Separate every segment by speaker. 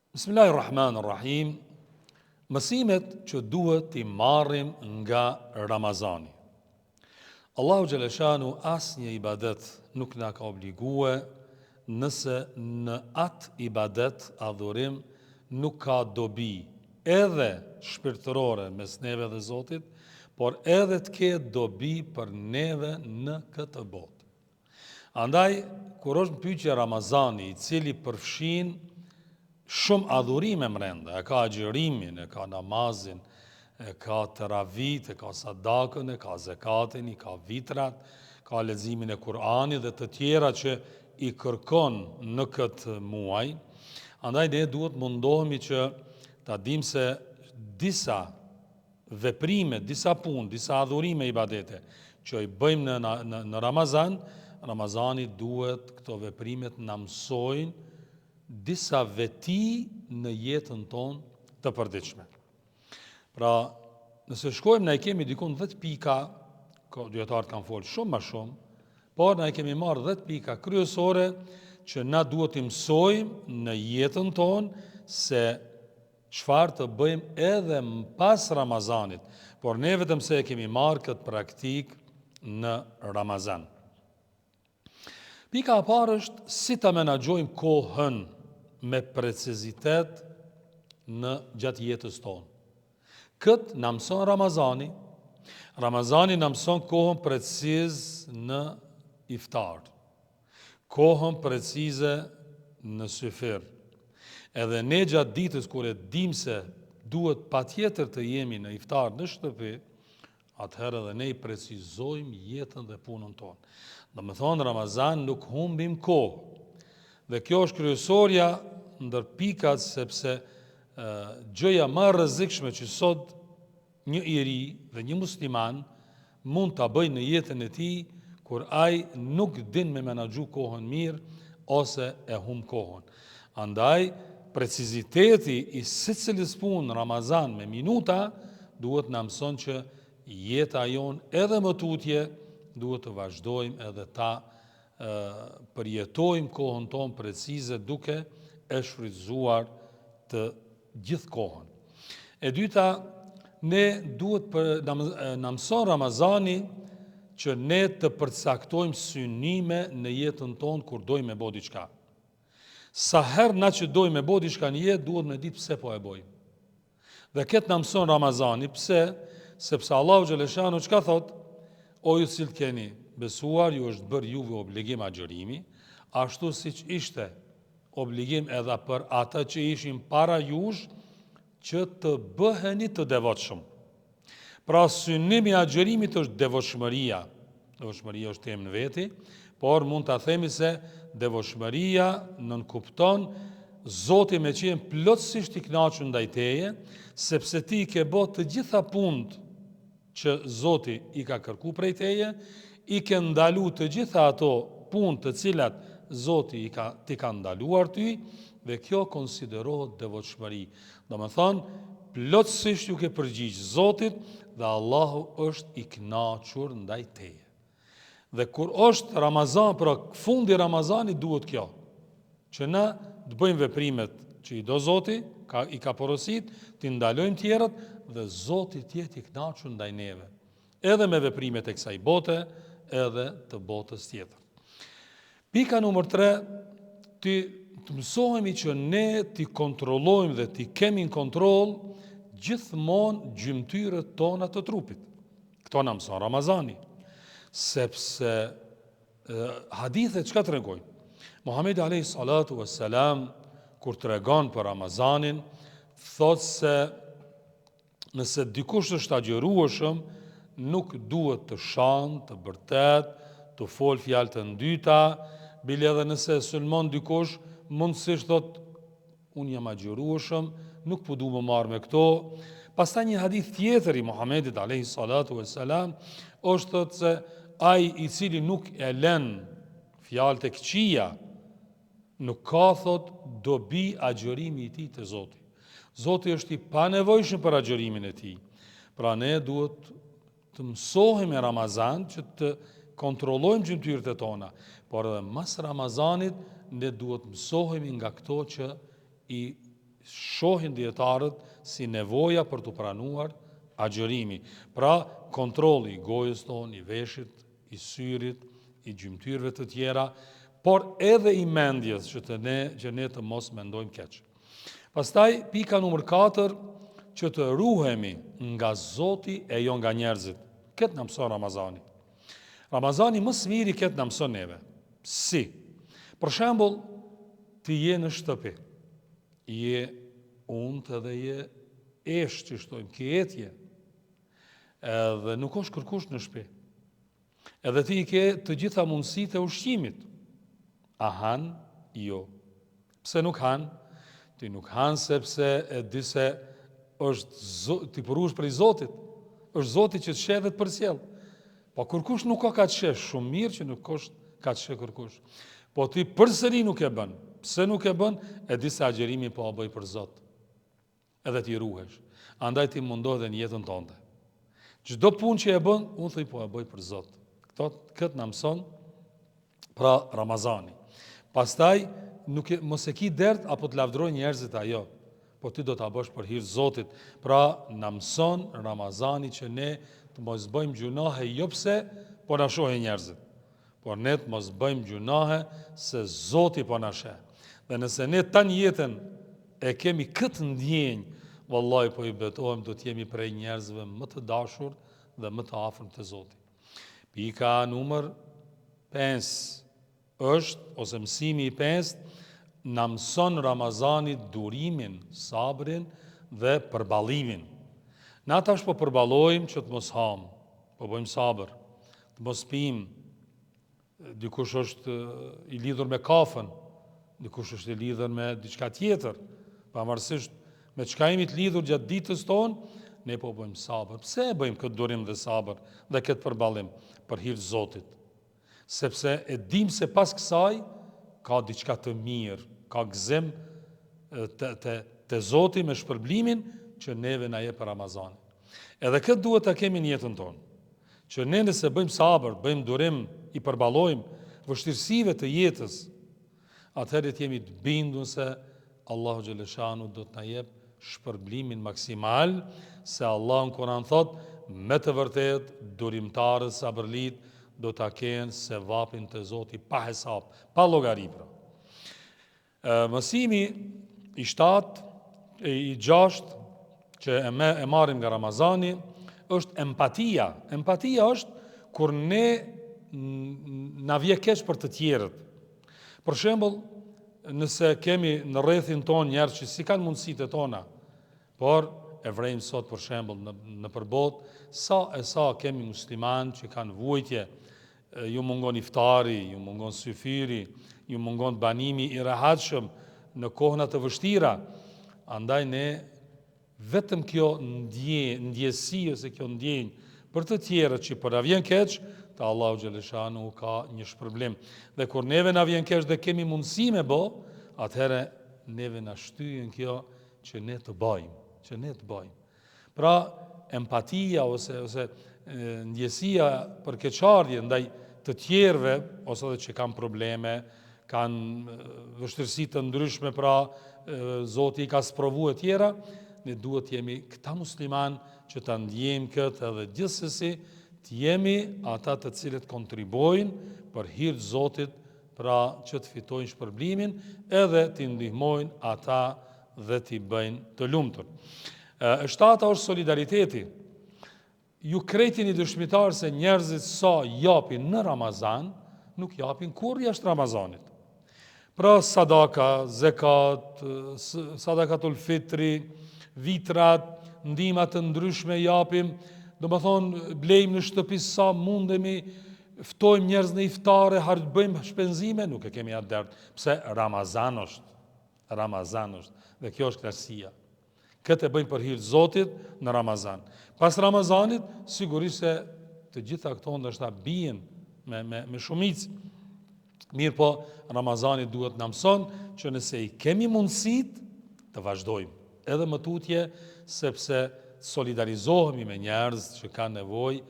Speaker 1: Bismillahi Rahman Rahim, mësimet që duhet t'i marrim nga Ramazani. Allahu Xheleshanuhu asnjë ibadet nuk na ka obligue nëse në atë ibadet, adhurim, nuk ka dobi edhe shpirtërore mes neve dhe Zotit, por edhe të ketë dobi për neve në këtë botë. Andaj, kur është në pyetje Ramazani, i cili përfshin shumë adhurime mrenda, e ka agjërimin, e ka namazin, e ka teravit, e ka sadakën, e ka zekatin, i ka vitrat, ka leximin e Kur'anit dhe të tjera që i kërkon në këtë muaj. Andaj ne duhet mundohemi që ta dimë se disa veprime, disa punë, disa adhurime ibadete që i bëjmë në në në Ramazan, Ramazani duhet këto veprime të na mësojnë disa veti në jetën tonë të përditshme. Pra, nëse shkojmë na i kemi dikun 10 pika, dijetarët kanë folë shumë ma shumë, por na i kemi marrë 10 pika kryesore që na duhet t'i mësojmë në jetën tonë se Çfarë të bëjmë edhe pas Ramazanit, por ne vetëm se e kemi marrë këtë praktikë në Ramazan. Pika e parë është si ta menaxhojmë kohën me precizitet në gjatë jetës tonë. Këtë na mëson Ramazani. Ramazani na mëson kohën preciz në iftar. Kohën precize në syfyr. Edhe ne gjatë ditës kur e dimë se duhet patjetër të jemi në iftar në shtëpi, atëherë edhe ne i precizojmë jetën dhe punën tonë. Domethonë Ramazan nuk humbim kohë. Dhe kjo është kryesorja ndër pikat sepse gjëja më e rrezikshme që sot Një i ri dhe një musliman mund ta bëjë në jetën e tij kur ai nuk din me menaxhu kohën mirë ose e humb kohën. Andaj, preciziteti i secilës punë në Ramazan me minuta duhet na mëson që jeta jonë edhe më tutje duhet të vazhdojmë edhe ta përjetojmë kohën tonë precize duke e shfrytëzuar të gjithë kohën. E dyta, ne duhet për, na mëson Ramazani që ne të përcaktojmë synime në jetën tonë kur dojmë me bo diçka. Sa herë na që dojmë me bo diçka në jetë, duhet me ditë pse po e bojmë. Dhe këtë na mëson Ramazani, pse? Sepse Allahu Xheleshanuhu çka thotë? O ju të cilët keni besuar, ju është bërë juve obligim agjërimi, ashtu siç ishte obligim edhe për ata që ishin para jush që të bëheni të devotshëm. Pra synimi i agjërimit është devotshmëria. Devotshmëria është temë në veti, por mund ta themi se devotshmëria nënkupton Zoti me qenë plotësisht i kënaqur ndaj teje, sepse ti i ke bo të gjitha punët që Zoti i ka kërku prej teje, i ke ndalu të gjitha ato punë të cilat Zoti i ka t'i ka ndaluar ty dhe kjo konsiderohet devotshmëri. Domethënë, plotësisht ju ke përgjigj Zotit dhe Allahu është i kënaqur ndaj teje. Dhe kur është Ramazan, pra fundi i Ramazanit duhet kjo, që na të bëjmë veprimet që i do Zoti, ka, i ka porosit, t'i ndalojmë tjerët dhe Zoti të jetë i kënaqur ndaj neve. Edhe me veprimet e kësaj bote, edhe të botës tjetër. Pika numër 3, të të mësohemi që ne t'i kontrollojmë dhe t'i kemi në kontroll gjithmonë gjymtyrët tona të trupit. Këto na mëson Ramazani, sepse hadithet çka tregojnë? Muhamedi alayhi salatu vesselam kur tregon për Ramazanin, thotë se nëse dikush është agjërueshëm, nuk duhet të shan, të bërtet, të fol fjalë të ndyta, bile edhe nëse e sulmon dikush, mundësisht thotë Unë jam agjërueshëm, nuk po du me u marrë me këto. Pastaj një hadith tjetër i Muhamedit alayhi salatu vesselam është thotë se ai i cili nuk e lën fjalët e këqija nuk ka thot dobi agjërimi i tij te Zoti. Zoti është i panevojshëm për agjërimin e tij. Pra ne duhet të mësohemi me Ramazan që të kontrollojmë gjymtyrët e tona, por edhe mas Ramazanit ne duhet mësohemi nga këto që i shohin dijetarët si nevoja për t'u pranuar agjërimi. Pra, kontrolli i gojës tonë, i veshit, i syrit, i gjymtyrëve të tjera, por edhe i mendjes që të ne që ne të mos mendojmë keq. Pastaj pika numër 4 që të ruhemi nga Zoti e jo nga njerëzit. Këtë na mëson Ramazani. Ramazani më së miri këtë na mëson neve. Si? Për shembull, ti je në shtëpi. Je untë edhe je esh që shtojmë, ke etje. Edhe nuk është kërkush në shtëpi. Edhe ti i ke të gjitha mundësitë e ushqimit. A han? Jo. Pse nuk han? Ti nuk han sepse e di se është ti po ruhesh prej Zotit. Është Zoti që të sheh dhe të përcjell. Po kërkush nuk ka ka të sheh, shumë mirë që nuk është ka të sheh kërkush. Po ti përsëri nuk e bën. Pse nuk e bën? E di se agjërimin po e bëj për Zot. Edhe ti ruhesh. Andaj ti mundohu edhe në jetën tënde. Çdo punë që e bën, unë thuj po e bëj për Zot. Këto këtë na mëson pra Ramazani. Pastaj nuk e, mos e ki dert apo të lavdërojnë njerëzit a jo, po ti do ta bësh për hir të Zotit. Pra na mëson Ramazani që ne të mos bëjmë gjynahe jo pse po na shohin njerëzit. Por ne të mos bëjmë gjynahe se Zoti po na sheh. Dhe nëse ne tanë jetën e kemi këtë ndjenjë, vallahi po i betohem do të jemi prej njerëzve më të dashur dhe më të afërm te Zoti. Pika numër 5 është ose mësimi i pestë na mëson Ramazani durimin, sabrin dhe përballimin. Na tash po përballojmë që të mos hamë, po bëjmë sabër, të mos pimë, dikush është i lidhur me kafen, dikush është i lidhur me diçka tjetër, pavarësisht me çka jemi të lidhur gjatë ditës tonë, ne po bëjmë sabër. Pse e bëjmë këtë durim dhe sabër dhe këtë përballim për hir të Zotit? Sepse e dimë se pas kësaj ka diçka të mirë, ka gëzim te, te, te Zoti me shpërblimin që neve na jep Ramazani. Edhe këtë duhet ta kemi në jetën tonë. Që ne nëse bëjmë sabër, bëjmë durim, i përballojmë vështirësive të jetës, atëherë të jemi të bindun se Allahu xheleshanuhu do të na jep shpërblimin maksimal, se Allahu në Kur'an thotë, me të vërtetë durimtarët sabërlit do ta kenë sevapin te Zoti pa hesap, pa llogari pra. Mësimi i shtatë, i gjashtë, që e, me, e marrim nga Ramazani, është empatia. Empatia është kur ne na vje keq për të tjerët. Për shembull, nëse kemi në rrethin tonë njerëz që s'i kanë mundësitë tona, Por, e vrejmë sot për shembull në nëpër botë, sa e sa kemi muslimanë që kanë vuajtje, ju mungon iftari, ju mungon syfyri, ju mungon banimi i rehatshëm në kohëna të vështira. Andaj ne vetëm kjo ndje, ndjesi ose kjo ndjenjë për të tjerët që po na vjen keq, te Allahu xheleshanuhu ka një shpërblim. Dhe kur neve na vjen keq dhe kemi mundësi me bo, atëherë neve na shtyn kjo që ne të bajmë, që ne të bajmë. Pra, empatia ose, ose ndjesia për keqardhje ndaj të tjerëve, ose edhe që kanë probleme, kanë vështirësi të ndryshme, pra Zoti i ka sprovu e tjera, ne duhet të jemi këta musliman që ta ndjejmë këtë edhe gjithsesi të jemi ata të cilët kontribuojnë për hir të Zotit pra që të fitojnë shpërblimin edhe t'i ndihmojnë ata dhe t'i bëjnë të lumtur. E shtata është solidariteti. Ju krejt jeni dëshmitarë se njerëzit sa japin në Ramazan, nuk japin kurrë jashtë Ramazanit. Pra sadaka, zekat, sadakatul fitri, vitrat, ndihma të ndryshme japim, domethonë blejmë në shtëpi sa mundemi, Ftojmë njerëz në iftare, harë bëjmë shpenzime, nuk e kemi atë dert. Pse Ramazan është. Ramazan është. Dhe kjo është kënaqësia. Këtë e bëjmë për hir të Zotit në Ramazan. Pas Ramazanit, sigurisht se të gjitha këto ndoshta bien me, me, me shumicë. Mirëpo, Ramazani duhet na mëson që nëse i kemi mundësitë, të vazhdojmë edhe më tutje, sepse solidarizohemi me njerëz që kanë nevojë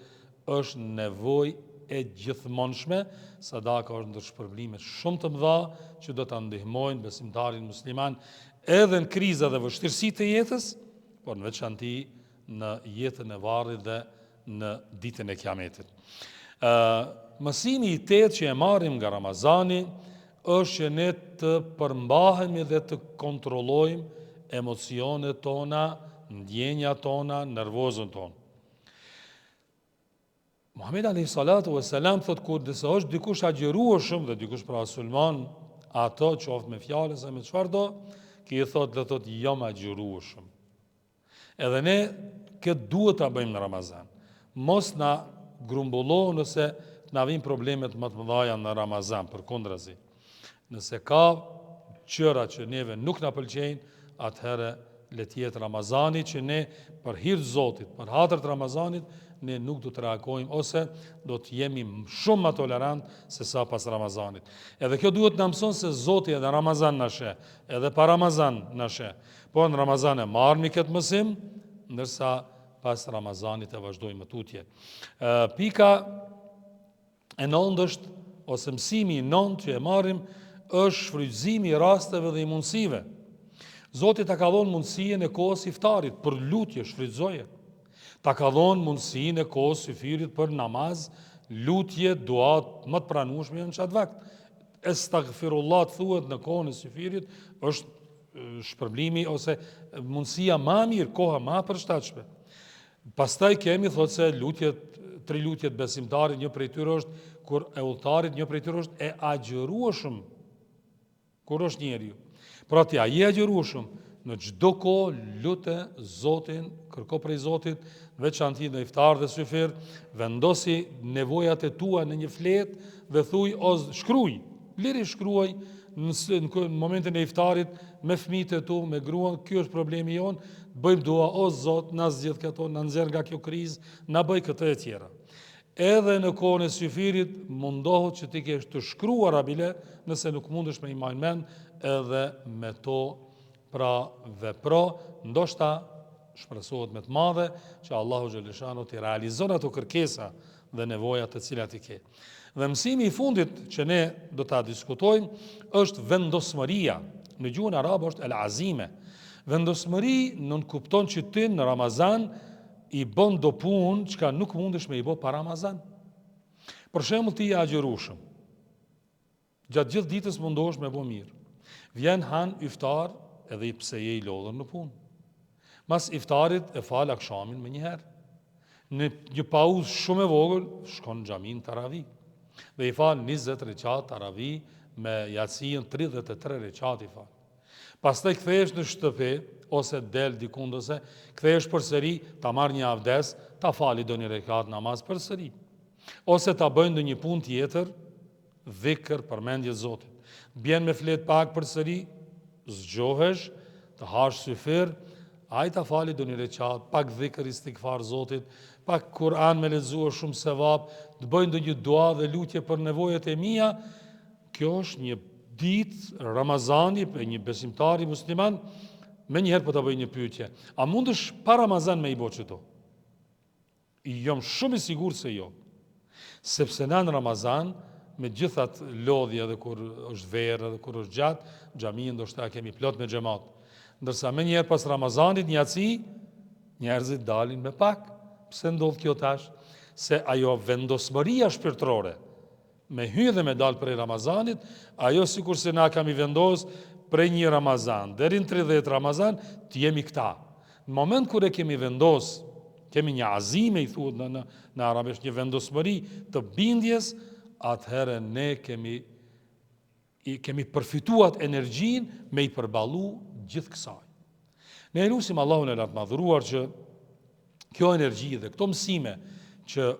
Speaker 1: është nevojë e gjithmonshme, sadaka është ndër shpërblimet shumë të mëdha që do ta ndihmojnë besimtarin musliman Edhe në kriza dhe vështirësi të jetës, por në veçanti në jetën e varrit dhe në ditën e kiametit. Ë mësimi i tetë që e marrim nga Ramazani është që ne të përmbahemi dhe të kontrollojmë emocionet tona, ndjenjat tona, nervozën tonë. Muhamedi alayhi salatu vesselam thotë kur nëse është dikush agjërueshëm dhe dikush pra sulmon ato qoftë me fjalë ose me çfarëdo, ky i thotë le thotë jam agjërueshëm. Edhe ne këtë duhet ta bëjmë në Ramazan. Mos na grumbullohen ose të na vijnë problemet më të mëdha në Ramazan, përkundrazi. Nëse ka gjëra që neve nuk na pëlqejnë, atëherë le të jetë Ramazani që ne për hir të Zotit, për hatër të Ramazanit, ne nuk do të reagojmë ose do të jemi shumë më tolerant se sa pas Ramazanit. Edhe kjo duhet na mëson se Zoti edhe Ramazan na sheh, edhe pa Ramazan na sheh. Por në Ramazan e marrmi këtë mësim, ndërsa pas Ramazanit e vazhdojmë më tutje. Pika e nëntë është, ose mësimi i nëntë që e marrim, është shfrytëzimi i rasteve dhe i mundësive. Zoti ta ka dhonë mundësinë e kohës iftarit për lutje, shfrytëzoje. Ta ka dhonë mundësinë e kohës syfyrit për namaz, lutje, duat më të pranueshme janë në atë vakt. Estagfirullah të thuhet në kohën e syfyrit është shpërblimi ose mundësia ma e mirë, koha ma e përshtatshme. Pastaj kemi thotë se lutjet, tri lutjet besimtarit, një prej tyre është kur e udhëtarit, një prej tyre është e agjërueshëm. Kur është njeriu? Pra ti a je agjërueshëm në çdo kohë lute Zotin, kërko prej Zotit, veçanti në iftar dhe syfyr, vendosi nevojat e tua në një fletë dhe thuj o shkruj, Liri shkruaj në, në momentin e iftarit me fëmijët e tu, me gruan, ky është problemi jonë, bëjmë dua o Zot, na zgjidh këto, na nxjerr nga kjo krizë, na bëj këtë e tjera. Edhe në kohën e syfyrit mundohu që t'i kesh të shkruara bile, nëse nuk mundesh me i majt mend, edhe me to pra vepro, ndoshta shpresohet me të madhe që Allahu xheleshanuhu t'i realizon ato kërkesa dhe nevoja të cilat i ke. Dhe mësimi i fundit që ne do ta diskutojmë është vendosmëria. Në gjuhën arabe është el azime. Vendosmëri nënkupton që ti në Ramazan i bën do punë çka nuk mundesh me i bë pa Ramazan. Për shembull ti je agjërueshëm. Gjatë gjithë ditës mundohesh me bo mirë. Vjen han iftar edhe pse je i lodhur në punë. Mas iftarit e fal akshamin menjëherë. Në një pauzë shumë e vogël shkon në xhami në taravi. Dhe i fal 20 reqat taravi me jacinë 33 reqat i fal. Pastaj kthehesh në shtëpi ose del dikund ose kthehesh përsëri ta marr një avdes, ta fali ndonjë rekat namaz përsëri. Ose ta bëj ndonjë punë tjetër Dhikr, përmendje të Zotit. Bjen me flet pak përsëri, zgjohesh, të hash syfyr, ai ta fali ndonjë reqat, pak dhikr istigfar Zotit, pak Kur'an me lexu shumë sevap, të bëj ndonjë dua dhe lutje për nevojat e mia. Kjo është një ditë Ramazani për një besimtari musliman, menjëherë po ta bëj një pyetje. A mundesh pa Ramazan me i bo qëto? Jam shumë i sigurt se jo. Sepse na në Ramazan, me gjithë atë lodhje edhe kur është verë edhe kur është gjatë, xhaminë ndoshta e kemi plot me xhemat. Ndërsa menjëherë pas Ramazanit në jaci, njerëzit dalin me pak. Pse ndodh kjo tash? Se ajo vendosmëria shpirtërore, Me hy dhe me dalë prej Ramazanit, ajo sikurse na kemi vendos prej një Ramazan, deri në 30 Ramazan, të jemi këta. Në moment kur e kemi vendos, kemi një azime, i thuhet në, në, në arabisht, një vendosmëri të bindjes, atëherë ne kemi, i kemi përfitu at energjinë me i përballu gjithë kësaj. Ne e lusim Allahun e lartmadhëruar që kjo energji dhe këto mësime që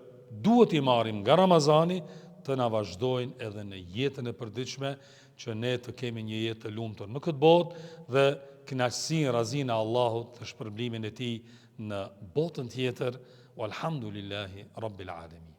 Speaker 1: duhet t'i marrim nga Ramazani të na vazhdojnë edhe në jetën e përditshme që ne të kemi një jetë të lumtur në këtë botë dhe kënaqësinë, razinë e Allahut dhe shpërblimin e tij në botën tjetër. Walhamdulillahi rabbil alamin.